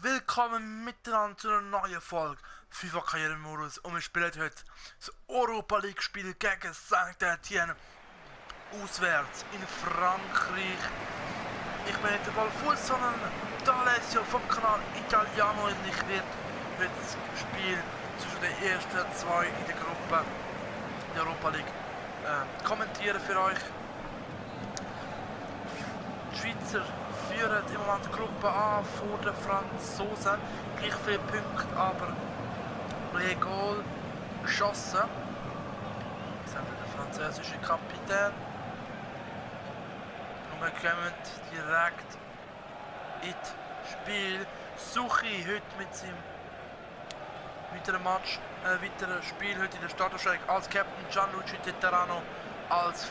willkommen miteinander zu einer neuen Folge FIFA Karrieremodus und wir spielen heute das Europa League Spiel gegen Saint-Étienne auswärts in Frankreich. Ich bin nicht der Ballfuß, sondern D'Alessio vom Kanal Italiano und ich werde das Spiel zwischen den ersten zwei in der Gruppe der Europa League kommentieren für euch. Die Schweizer führen im Moment die Gruppe A vor den Franzosen. Gleich viele Punkte, aber mehr Goal geschossen. Das ist der französische Kapitän. Und wir kommen direkt ins Spiel. Suchi heute mit seinem weiteren Spiel heute in der Startaufstellung als Captain Gianluigi Tettarano als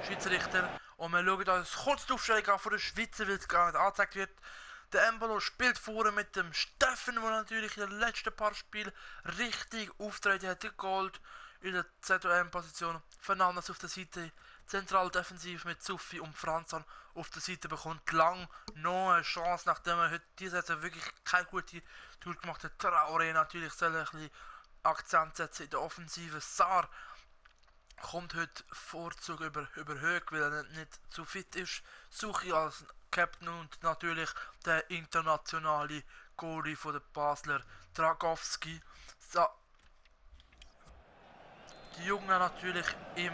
Schiedsrichter. Und wir schauen uns kurz die Aufstellung an von der Schweizer, weil es gar nicht angezeigt wird. Der Embolo spielt vorne mit dem Steffen, der natürlich in den letzten paar Spielen richtig auftreten hat. Der Gold in der ZOM-Position. Fernandes auf der Seite, zentral defensiv mit Sufi und Franzan auf der Seite bekommt lang noch eine Chance, nachdem er heute diese Saison wirklich keine gute Tour gemacht hat. Traoré natürlich soll ein bisschen Akzent setzen in der Offensive. Sarr kommt heute Vorzug über Höck, weil er nicht zu fit ist. Suche ich als Captain und natürlich der internationale Goalie von der Basler Dragowski. So. Die Jungen natürlich im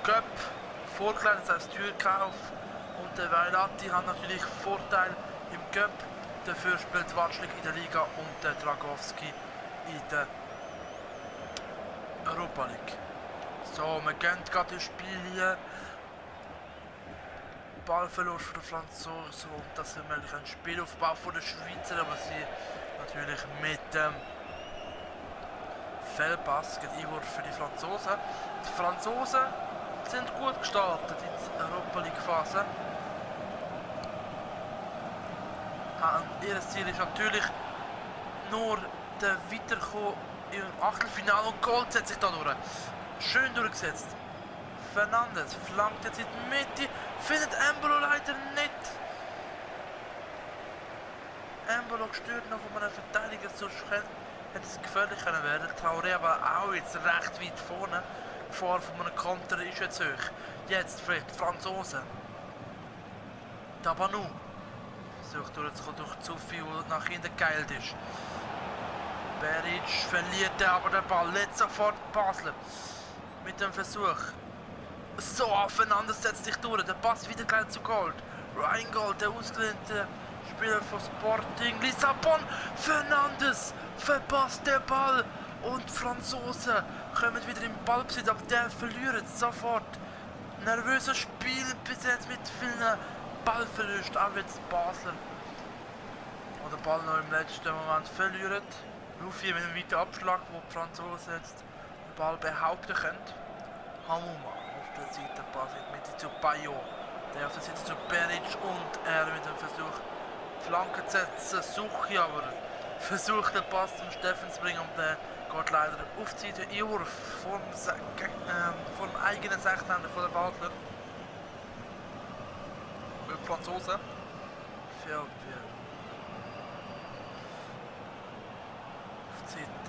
Cup vorgelegt, das heißt Türkauf und der Vailati haben natürlich Vorteil im Cup. Dafür spielt Watschlik in der Liga und der Dragowski in der Europa League. So, wir gehen gerade ins Spiel hier. Ballverlust von den Franzosen und das ist nämlich ein Spielaufbau von den Schweizer, aber sie natürlich mit dem Fehlpass gegen Einwurf für die Franzosen. Die Franzosen sind gut gestartet in der Europa League Phase. Ihr Ziel ist natürlich nur der Weiterkommen im Achtelfinale und Gold setzt sich da durch. Schön durchgesetzt. Fernandes flankt jetzt in die Mitte, findet Embolo leider nicht. Embolo gestört noch von einem Verteidiger, sonst hätte es gefährlich können werden. Traoré aber auch jetzt recht weit vorne. Die Gefahr von einem Konter ist jetzt hoch. Jetzt vielleicht die Franzosen. Tabanu versucht durchzukommen durch Zufi, der nach hinten geilt ist. Beric verliert aber den Ball. Jetzt sofort Basler mit dem Versuch. So, Fernandes setzt sich durch. Der Pass wieder gleich zu Gold. Reingold, der ausgelehnte Spieler von Sporting Lissabon. Fernandes verpasst den Ball. Und die Franzosen kommen wieder im Ballbesitz, aber der verliert sofort. Nervöses Spiel bis jetzt mit vielen Ballverlusten. Auch jetzt Basler. Und der Ball noch im letzten Moment verliert. Rufi mit einem weiteren Abschlag, wo die Franzosen jetzt den Ball behaupten können. Hamuma auf der Seite, Pass in die Mitte zu Bayo. Der auf der Seite zu Beric und er mit dem Versuch, Flanke zu setzen. Suche aber versucht den Pass zum Steffen zu bringen und der geht leider auf die Seite. Einwurf vor dem eigenen 16. von der Basler. Die Franzosen.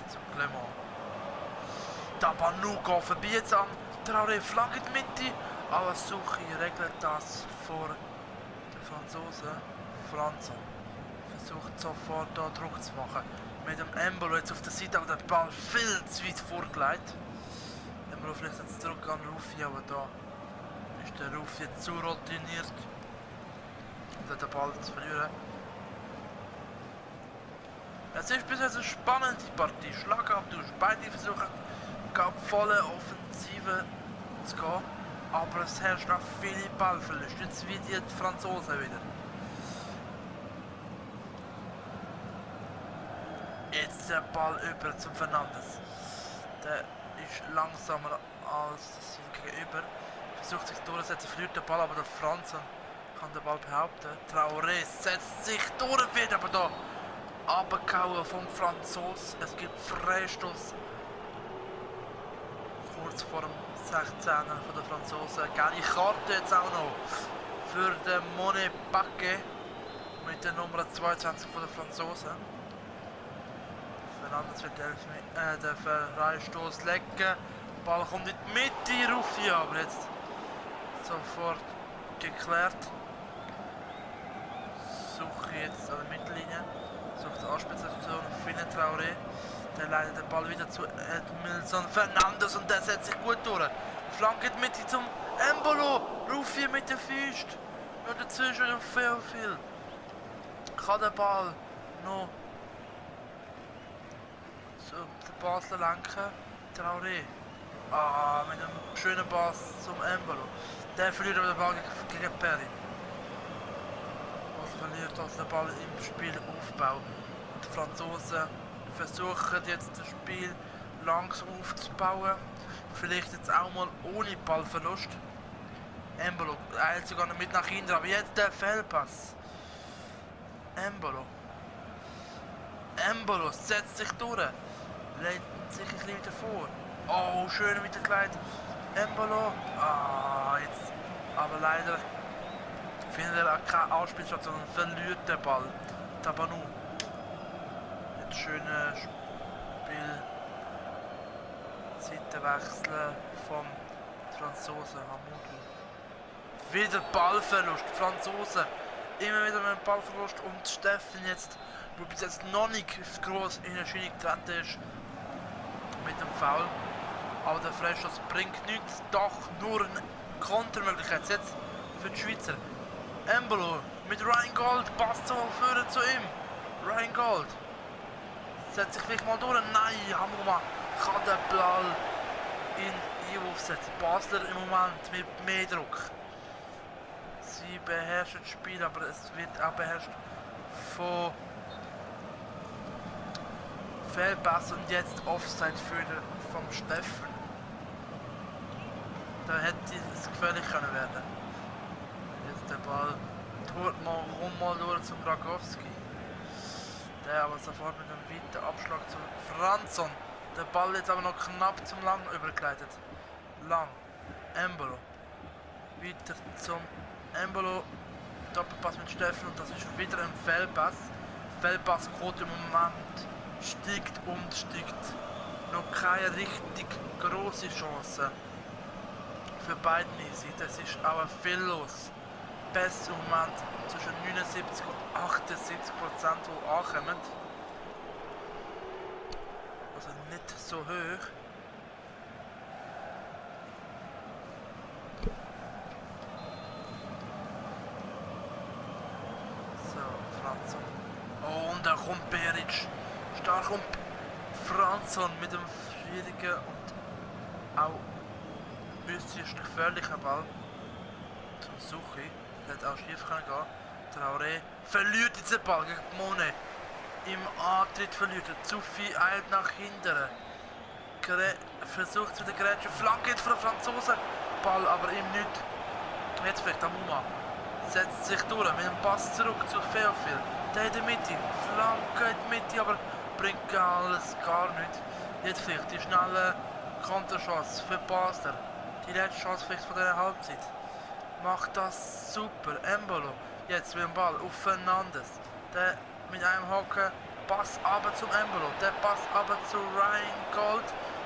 Zu Clement. Tabanu geht vorbei jetzt an Traoré, Flanke in die Mitte, aber Suchi regelt das vor den Franzosen. Franzon versucht sofort da Druck zu machen. Mit dem Embolo jetzt auf der Seite, aber der Ball viel zu weit vorgelegt. Embolo vielleicht jetzt zurück an Rufi, aber da ist der Rufi jetzt zu routiniert, um den Ball zu verlieren. Es ist bis jetzt eine spannende Partie. Schlagabtausch. Beide versuchen, volle Offensive zu gehen. Aber es herrscht noch viele Ballverluste. Jetzt wie die Franzosen wieder. Jetzt der Ball über zum Fernandes. Der ist langsamer als das gegenüber. Versucht sich durchzusetzen, verliert den Ball, aber der Franzon kann den Ball behaupten. Traoré setzt sich durch, wird aber da abgehauen vom Franzos. Es gibt Freistoß. Kurz vor dem 16er von den Franzosen. Gelbe Karte jetzt auch noch für den Monet Backe mit der Nummer 22 von den Franzosen. Fernandes wird den Freistoß lecken. Ball kommt in die Mitte, Ruffi, aber jetzt sofort geklärt. Suche jetzt an der Mittellinie. Sucht die Anspielstation auf Fine Traoré. Der leitet den Ball wieder zu Edmilson Fernandes und der setzt sich gut durch. Flanke in die Mitte zum Embolo. Ruffi mit der Füße. Und dazwischen noch viel. Kann der Ball noch so den Basler lenken. Traoré. Mit einem schönen Pass zum Embolo. Der verliert aber den Ball gegen Perry. Also verliert also den Ball im Spielaufbau. Und die Franzosen versuchen jetzt das Spiel langsam aufzubauen. Vielleicht jetzt auch mal ohne Ballverlust. Embolo eilt sogar noch mit nach hinten, aber jetzt der Fehlpass. Embolo setzt sich durch. Legt sich ein bisschen wieder vor. Oh, schön weitergeleitet. Embolo. Jetzt. Aber leider findet er keine Anspielstation und verliert den Ball. Tabanou. Jetzt schönes Spiel. Seitenwechsel vom Franzosen Hamoudou. Wieder Ballverlust. Franzosen. Immer wieder mit Ballverlust und Steffen jetzt, wo bis jetzt noch nicht groß in Erscheinung getreten ist mit dem Foul. Aber der Freistoß bringt nichts, doch nur eine Kontermöglichkeit jetzt für die Schweizer. Embolo mit Rheingold, passt so vorne zu ihm. Rheingold setzt sich vielleicht mal durch. Nein, Hamuma kann den Ball in Einwurf setzen. Basler im Moment mit mehr Druck. Sie beherrschen das Spiel, aber es wird auch beherrscht von Fehlpass und jetzt Offside vom Steffen. Da hätte es gefährlich können werden. Jetzt der Ball tut mal durch zum Rakowski. Der aber sofort mit einem weiten Abschlag zu Franzon. Der Ball jetzt aber noch knapp zum Lang übergeleitet. Lang. Embolo. Weiter zum Embolo. Doppelpass mit Steffen und das ist wieder ein Fehlpass. Fehlpassquote im Moment steigt und steigt. Noch keine richtig große Chance für beide Seiten. Es ist aber viel los. Best im Moment zwischen 79 und 78%, die ankommen. Also nicht so hoch. So, Franzon. Oh, und da kommt Beric. Stark kommt Franzon mit dem schwierigen und auch äußerst gefährlichen Ball zum Suchi. Der hätte auch schief können gehen. Traoré verliert diesen Ball gegen Monet. Im Antritt verliert er. Zufi eilt nach hinten. Versucht zu der Grätsche. Flanke von den Franzosen. Ball aber ihm nicht. Jetzt vielleicht Amuma. Setzt sich durch mit dem Pass zurück zu Feofil. Der in der Mitte. Flanke in die Mitte, aber bringt alles gar nicht. Jetzt vielleicht die schnelle Konterchance für Basler. Die letzte Chance vielleicht von dieser Halbzeit. Macht das super. Embolo. Jetzt mit dem Ball auf Fernandes. Der mit einem Hocken. Pass aber zum Embolo. Der Pass aber zu Rheingold.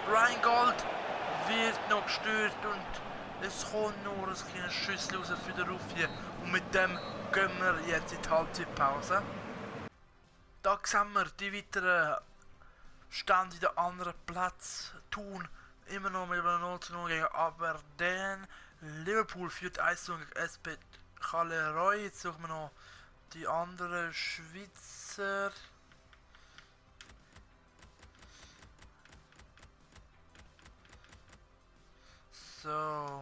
Rheingold wird noch gestört und es kommt nur ein kleines Schüssel raus für den Ruffi. Und mit dem gehen wir jetzt in die Halbzeitpause. Da sehen wir die weiteren Stände in den anderen Platz. Thun immer noch mit einem 0:0 gegen Aberdeen. Liverpool führt 1:0 gegen SP Charleroi. Jetzt suchen wir noch die anderen Schweizer. So,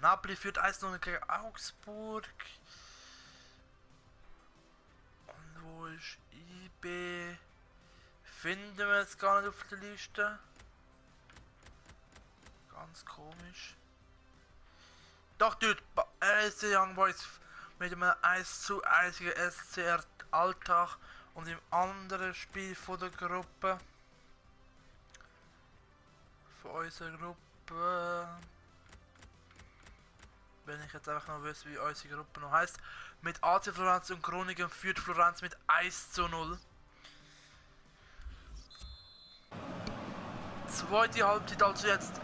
Napoli führt 1:0 gegen Augsburg. Und wo ist IB? Finden wir jetzt gar nicht auf der Liste. Ganz komisch. Doch, dort, SC Young Boys mit einem 1:1 gegen SCR Alltag. Und im anderen Spiel von der Gruppe. Von unserer Gruppe. wenn ich jetzt einfach noch wüsste, wie unsere Gruppe noch heisst. Mit AC Florenz und Groningen führt Florenz mit 1:0. Zweite Halbzeit also jetzt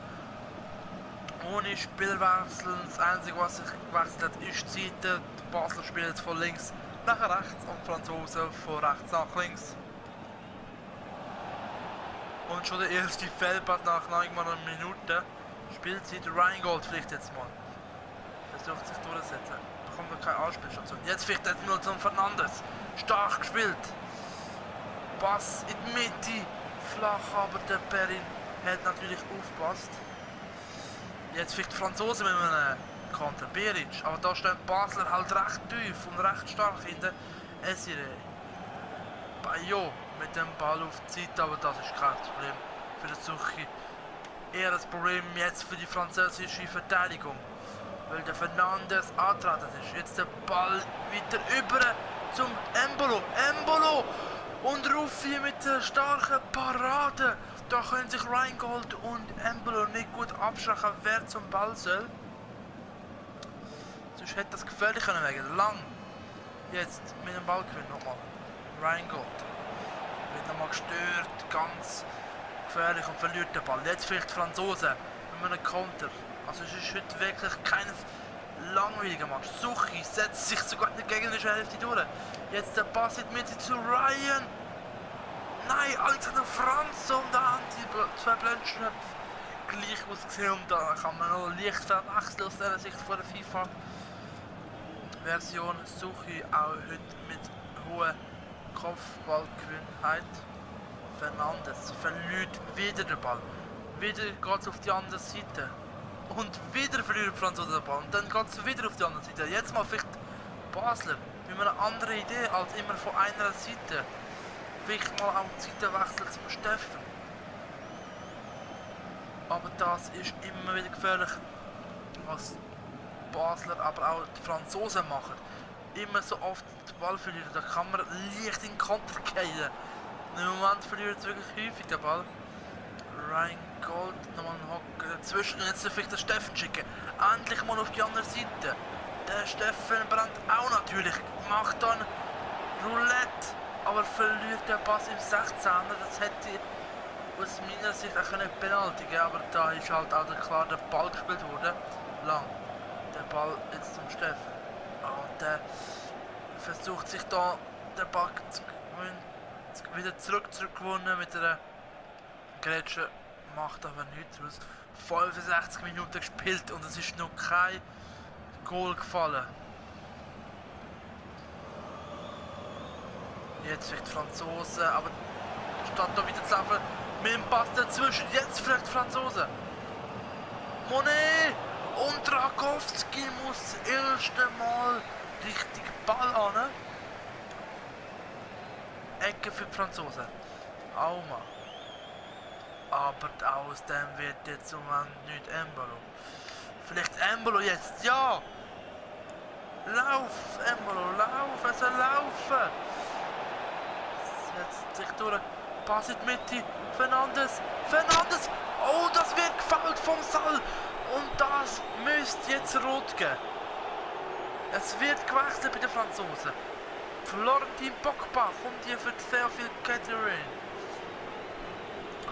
ohne Spielwechsel. Das Einzige, was sich gewechselt hat, ist die Seite. Die Basler spielen jetzt von links nach rechts und die Franzosen von rechts nach links. Und schon der erste Fehlpass nach 9 Minuten. Spielzeit Rheingold vielleicht jetzt mal. Versucht sich durchzusetzen. Bekommt noch keine Anspielstation. Jetzt vielleicht jetzt nur zum Fernandes. Stark gespielt. Pass in die Mitte. Flach, aber der Perrin hat natürlich aufgepasst. Jetzt vielleicht die Franzosen mit einem Konter. Beric. Aber da stehen die Basler halt recht tief und recht stark hinter Essire. Bayo mit dem Ball auf die Seite, aber das ist kein Problem für die Suche. Eher das Problem jetzt für die französische Verteidigung. Weil der Fernandes angetreten ist. Jetzt der Ball wieder über zum Embolo. Embolo! Und Ruffi mit der starken Parade. Da können sich Rheingold und Embolo nicht gut abschrecken, wer zum Ball soll. Sonst hätte das gefährlich können werden. Lang. Jetzt mit dem Ballgewinn nochmal. Rheingold. Wird nochmal gestört. Ganz gefährlich und verliert den Ball. Jetzt vielleicht die Franzosen mit einem Konter. Also es ist heute wirklich kein langweiliger Match. Suchi setzt sich sogar in der gegnerischen Hälfte durch. Jetzt der Pass in die Mitte zu Ryan. Nein, Alexander Franz und da haben die zwei Blendschnöpfe gleich ausgesehen. Und da kann man noch leicht verwechseln aus dieser Sicht von der FIFA-Version. Suchi auch heute mit hoher Kopfballgewinnheit. Fernandes verliert wieder den Ball. Wieder geht es auf die andere Seite. Und wieder verliert die Franzosen den Ball. Und dann geht es wieder auf die andere Seite. Jetzt mal vielleicht Basler. Mit einer anderen Idee als immer von einer Seite. Vielleicht mal auch die Seitenwechsel zum Steffen. Aber das ist immer wieder gefährlich. Was die Basler, aber auch die Franzosen machen. Immer so oft den Ball verlieren. Da kann man leicht in den Konter gehen. Im Moment verliert es wirklich häufig den Ball. Rheingold, nochmal einen Hock dazwischen. Jetzt vielleicht den Steffen schicken. Endlich mal auf die andere Seite. Der Steffen brennt auch natürlich. Macht dann Roulette. Aber verliert der Pass im 16er. Das hätte aus meiner Sicht auch eine Penalty geben. Aber da ist halt auch klar der Ball gespielt worden. Lang. Der Ball jetzt zum Steffen. Und der versucht sich da den Ball wieder zurückgewonnen mit einer Grätsche, macht aber nichts aus. 65 Minuten gespielt und es ist noch kein Goal gefallen. Jetzt vielleicht die Franzosen, aber statt da wieder zu laufen, mit dem Pass dazwischen, jetzt vielleicht die Franzosen. Monet und Rakowski muss das erste Mal richtig Ball an. Ecke für die Franzosen. Auma. Aber aus dem wird jetzt im Moment nicht Embolo. Vielleicht Embolo jetzt, ja! Lauf, Embolo, lauf, es soll laufen! Setzt sich durch, Pass in die Mitte, Fernandes, Fernandes! Oh, das wird gefoult vom Saal! Und das müsste jetzt rot geben. Es wird gewechselt bei den Franzosen. Florentin Pogba kommt hier für Théophile Catherine.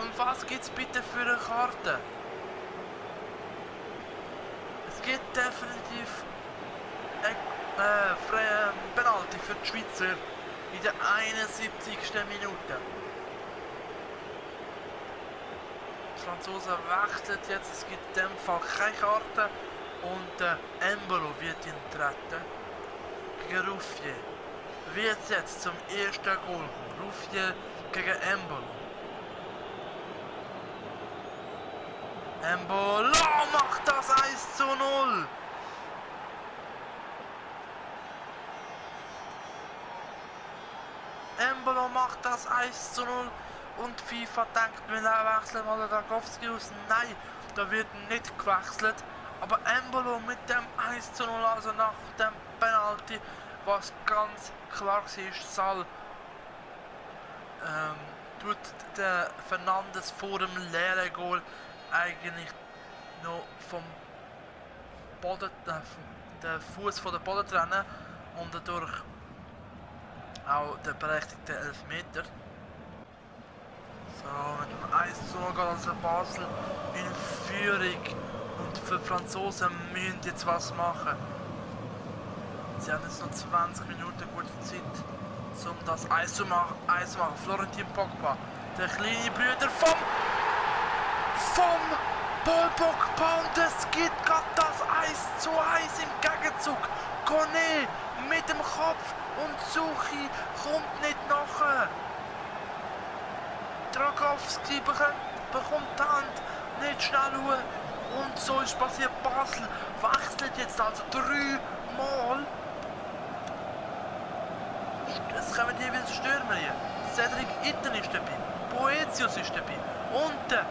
Und was gibt's bitte für eine Karte? Es gibt definitiv Penalty für die Schweizer in der 71. Minute. Die Franzosen wechseln jetzt, es gibt in dem Fall keine Karte und Embolo wird ihn treten gegen Ruffier. Wird jetzt zum ersten Goal kommen. Ruffier gegen Embolo. Embolo macht das 1:0. Embolo macht das 1:0 und FIFA denkt, wir wechseln mal den Rakowski aus. Nein, da wird nicht gewechselt. Aber Embolo mit dem 1:0, also nach dem Penalty, was ganz klar war, Saal tut der Fernandes vor dem leeren Goal eigentlich noch vom den Fuß von der Boden trennen und dadurch auch der berechtigte Elfmeter. So, mit dem 1:0 geht also Basel in Führung und für die Franzosen müssen jetzt was machen. Sie haben jetzt noch 20 Minuten gute Zeit, um das Eis zu machen. Florentin Pogba, der kleine Bruder vom Paul Pogba, und es gibt gerade das 1:1 im Gegenzug. Kone mit dem Kopf und Suchi kommt nicht nachher. Dragowski bekommt die Hand nicht schnell hoch. Und so ist passiert. Basel wechselt jetzt also 3 Mal. Es kommen jeweils Stürmer hier. Cedric Itten ist dabei. Boetius ist dabei. Und der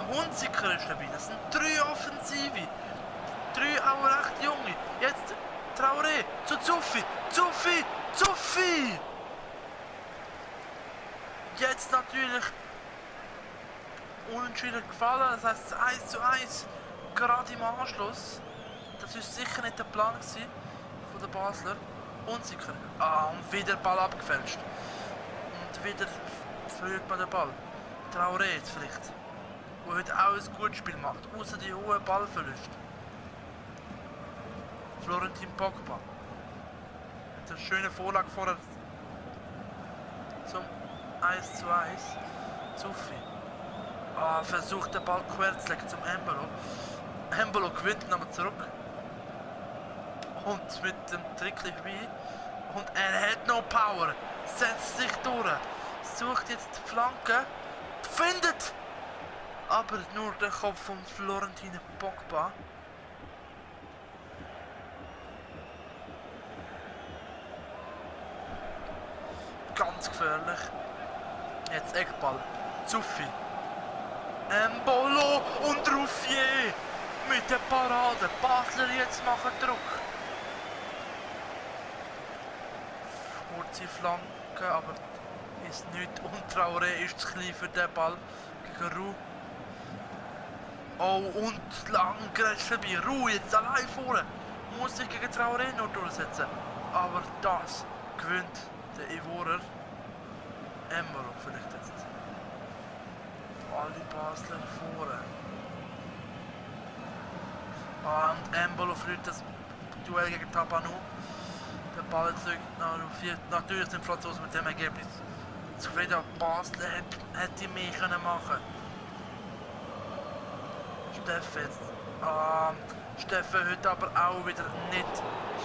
Hunziker ist dabei. Das sind 3 Offensive. 3 auch recht junge. Jetzt Traoré zu Zuffi. Zuffi! Jetzt natürlich unentschieden gefallen. Das heisst 1:1 gerade im Anschluss. Das war sicher nicht der Plan von der Basler. Unsicher. Und wieder Ball abgefälscht. Und wieder verliert man den Ball. Traoré jetzt vielleicht. Der heute auch ein gutes Spiel macht. Außer die hohen Ballverluste. Florentin Pogba. Mit einer schönen Vorlage vorher zum 1:1. Zuffi. Versucht den Ball quer zu legen zum Embolo. Embolo gewinnt ihn aber zurück. Und mit dem Trickli vorbei. Und er hat noch Power. Setzt sich durch. Sucht jetzt die Flanke. Findet! Aber nur der Kopf von Florentin Pogba. Ganz gefährlich. Jetzt Eckball. Zuffi. Embolo und Ruffier mit der Parade. Basler jetzt machen Druck. Kurze Flanke, aber ist nicht. Und Traoré ist zu klein für den Ball gegen Roux. Oh, und lang grätscht vorbei. Roux jetzt allein vorne. Muss sich gegen Traoré noch durchsetzen. Aber das gewinnt der Ivorer. Embolo vielleicht jetzt. Alle Basler vorne. Und Embolo verliert das Duell gegen Tabanou. Der Ball zurück nach Ruffier. Natürlich sind die Franzosen mit dem Ergebnis zufrieden. Basel hätte mehr können machen. Steffen jetzt. Steffen heute aber auch wieder nicht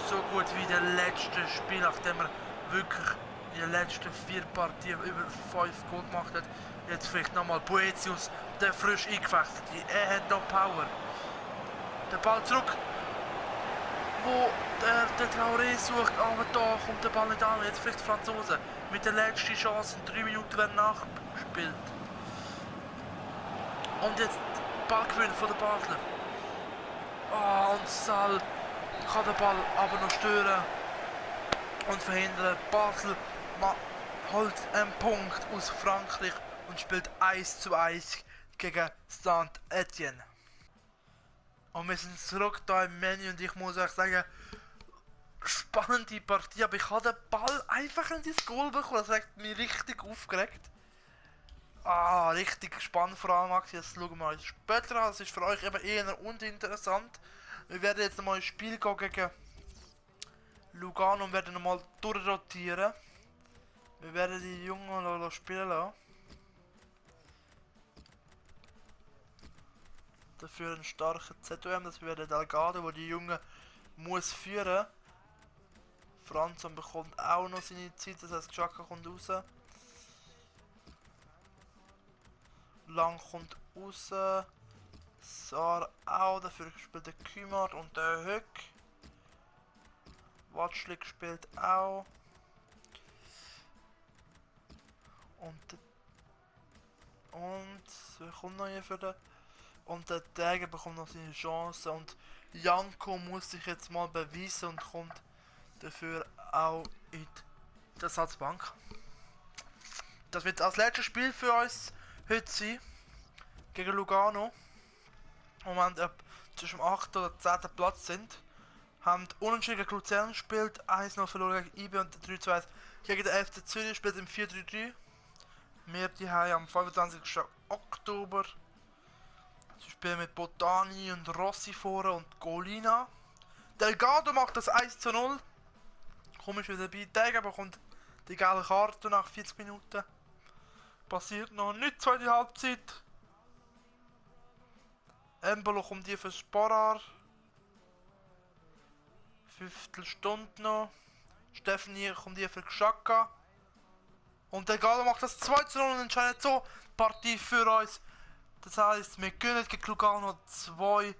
so gut wie der letzte Spiel, nachdem er wirklich in den letzten 4 Partien über 5 Goal gemacht hat. Jetzt vielleicht nochmal Boetius, der frisch eingewechselt. Er hat noch Power. Der Ball zurück, wo der Traoré sucht, aber da kommt der Ball nicht an. Jetzt vielleicht die Franzosen mit der letzten Chance in 3 Minuten werden nachgespielt. Und jetzt Ballgewinn von der Basler. Und Sal kann den Ball aber noch stören und verhindern. Basel holt einen Punkt aus Frankreich und spielt 1:1 gegen Saint-Étienne. Und wir sind zurück da im Menü und ich muss euch sagen, spannende Partie, aber ich habe den Ball einfach in das Goal bekommen. Das hat mich richtig aufgeregt. Richtig spannend vor allem, das schauen wir uns später an. Das ist für euch eben eher uninteressant. Wir werden jetzt nochmal ins Spiel gehen gegen Lugano und werden nochmal durchrotieren. Wir werden die Jungen spielen lassen. Dafür einen starken ZOM, das wäre der Delgado, der die Jungen muss führen. Franzon bekommt auch noch seine Zeit, das heißt Xhaka kommt raus. Lang kommt raus. Sar auch, dafür spielt der Kümmer und der Höck. Watschlik spielt auch. Und wer kommt noch hier für den? Und der Däger bekommt noch seine Chance und Janko muss sich jetzt mal beweisen und kommt dafür auch in die Ersatzbank. Das wird das letzte Spiel für uns heute sein gegen Lugano. Moment, zwischen dem 8. oder 10. Platz sind. Haben unentschieden gegen Luzern gespielt, 1-0 verloren gegen IB und 3-2 gegen den FC Zürich spielt im 4-3-3. Wir die haben am 25. Oktober. Sie spielen mit Botani und Rossi vorne und Golina. Delgado macht das 1-0. Komisch wieder dabei. Degen bekommt die gelbe Karte nach 40 Minuten. Passiert noch nicht, zweite Halbzeit. Embolo kommt hier für Sporar. Viertelstunde noch. Stefanie kommt hier für Xhaka. Und Delgado macht das 2-0 und entscheidet so die Partie für uns. Das heisst, wir gewinnen gegen Lugano 2-0.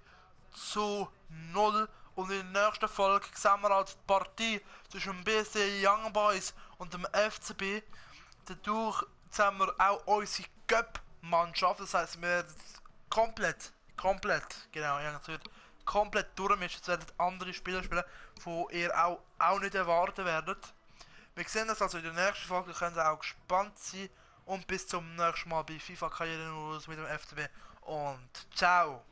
Und in der nächsten Folge sehen wir halt die Partie zwischen dem BC Young Boys und dem FCB. Dadurch sehen wir auch unsere Cup-Mannschaft. Das heisst, wir werden komplett, genau, ja natürlich, komplett durchmischen. Es werden andere Spieler spielen, die ihr auch nicht erwarten werdet. Wir sehen das also in der nächsten Folge, könnt ihr auch gespannt sein. Und bis zum nächsten Mal bei FIFA Karriere mit dem FCB. Und ciao!